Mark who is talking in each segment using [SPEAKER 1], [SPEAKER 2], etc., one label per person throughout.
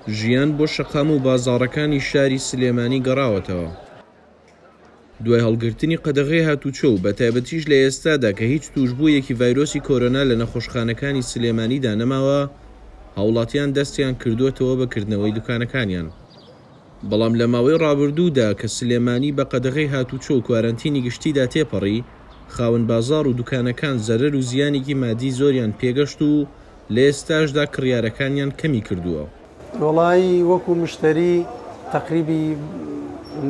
[SPEAKER 1] ژیان بۆ شەقام و بازاڕەکانی شاری سلێمانی گەڕاوەتەوە. دوای هەڵگرتنی قەدەغەی هاتوچۆ و بەتایبەتیش لە ئێستادا کە هیچ تووشبوویەکی ڤایرۆسی کۆرۆنا لە نەخۆشخانەکانی سلێمانیدا نەماوە، هاوڵاتیان دەستیان کردووەتەوە بە کردنەوەی دوکانەکانیان. بەڵام لە ماوەی ڕابردوودا کە سلێمانی بە قەدەغەی هاتوچۆ و کوارەنتینی گشتیدا تێپەڕی، خاوەن بازاڕ و دوکانەکان زەرەر و زیانێکی مادی زۆریان پێگەشت و لە ئێستاشدا کڕیارەکانیان کەمی کردووە.
[SPEAKER 2] وەڵایی وەکو مشتەری تەقریبی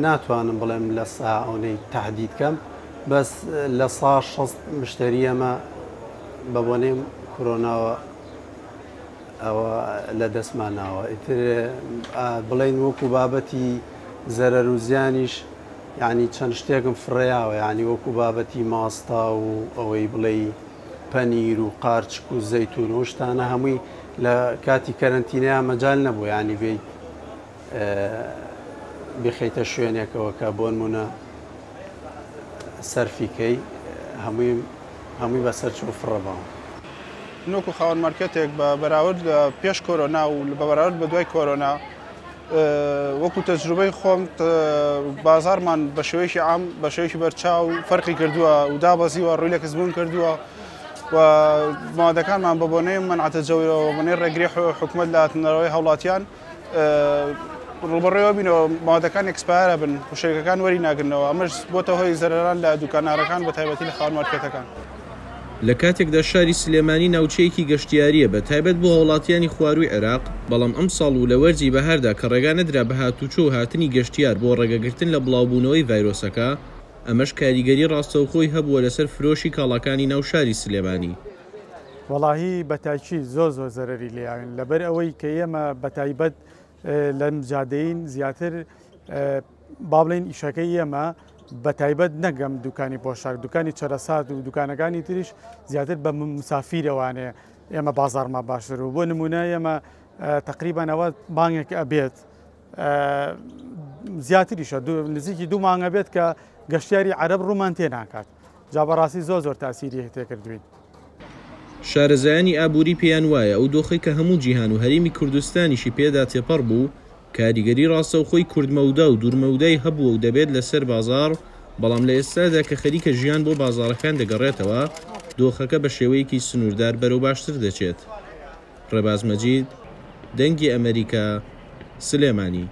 [SPEAKER 2] ناتوانم بڵێم لە سا ئەونەی تەحدید کەم بەس لە سا 60 مشتەری ئەمە بە بۆنەی کۆرۆناوە ئەوە لە دەستمان ناوە ئیتر بڵێین وەکو بابەتی زەرەر و زیانیش یعنی چەند شتێکم فڕێیاوە یعنی وەکو بابەتی ماستا و ئەوەی بڵێی پەنیر و قارچک و زەیتون و شتانە هەمووی لە کاتی کەرەنتینەیا مەجال نەبوو یانی بێیت بخەیتە شوێنێکەوە کە بۆنمونە سەرفی کەی هەمووی هەمووی بەسەر چوو فڕە باوە.
[SPEAKER 3] من وەکو خاوەن مارکێتێک بە بەراورد لە پێش کۆرۆنا و بە بەراورد بە دوای کۆرۆنا وەکو تەجروبەی خۆم بازاڕمان بە شێوەیەکی عام بە شێوەیەکی بەرچاو فەرقی کردووە و دابەزیوە ڕووی لە کزبوون کردووە و مادەکانمان بە بۆنەی مەنعەتە جەورەوە بۆنەی ڕێگری حکومەت لە هاتنەرەوەی هاوڵاتیان ڕوبەڕێوە بینەوە مادەکان ئێکسپایەرە بن و شەریکەکان وەری ناگرنەوە ئەمەش بۆتە هۆی زەرەران لە دوکانارەکان بە تایبەتی لە خاوەن مارکێتەکان.
[SPEAKER 1] لە کاتێکدا شاری سلێمانی ناوچەیەکی گەشتیارییە بە تایبەت بۆ هاوڵاتیانی خوارووی عێراق، بەڵام ئەمساڵ و لە وەرزی بەهاردا کە ڕێگا نەدرا بە هاتوچۆ و هاتنی گەشتیار بۆ ڕێگەگرتن لە بڵاوبوونەوەی ڤایرۆسەکە، ئەمەش کاریگەری ڕاستەوخۆی هەبووە لەسەر فرۆشی کاڵاکانی ناو شاری سلێمانی.
[SPEAKER 4] وەڵاهی بە تاکید زۆر زۆر زەرەری لێیاوین لەبەر ئەوەی کە ئێمە بە تایبەت لەم جادەین زیاتر با بڵێین ئیشەکەی ئێمە بە تایبەت نەگەم دوکانی پۆشاک دوکانی چەرەسات و دوکانەکانی تریش زیاتر بە مسافیرەوانێ ئێمە بازارمان باشتر و بۆ نمونە ئێمە تقریبانەوە بانگێک ئەبێت زیاتریشە نزیکی دوو مانگە بێت کە گەشتیاری عەرب ڕوومان تێ ناکات جا بەڕاستی زۆر زۆر تاسیری تێکردوین.
[SPEAKER 1] شارەزایانی ئابووری پێیان وایە ئەو دۆخەی کە هەموو جیهان و هەرێمی کوردستانیشی پێدا تێپەڕ بوو، کاریگەری ڕاستەوخۆی کورتمەودا و دوورمەودای هەبووە و دەبێت لەسەر بازاڕ، بەڵام لە ئێستادا کە خەریکە ژیان بۆ بازاڕەکان دەگەڕێتەوە، دۆخەکە بە شێوەیەکی سنووردار بەرەو باشتر دەچێت. ڕێباز مەجید، دەنگی ئەمەریکا، سلێمانی.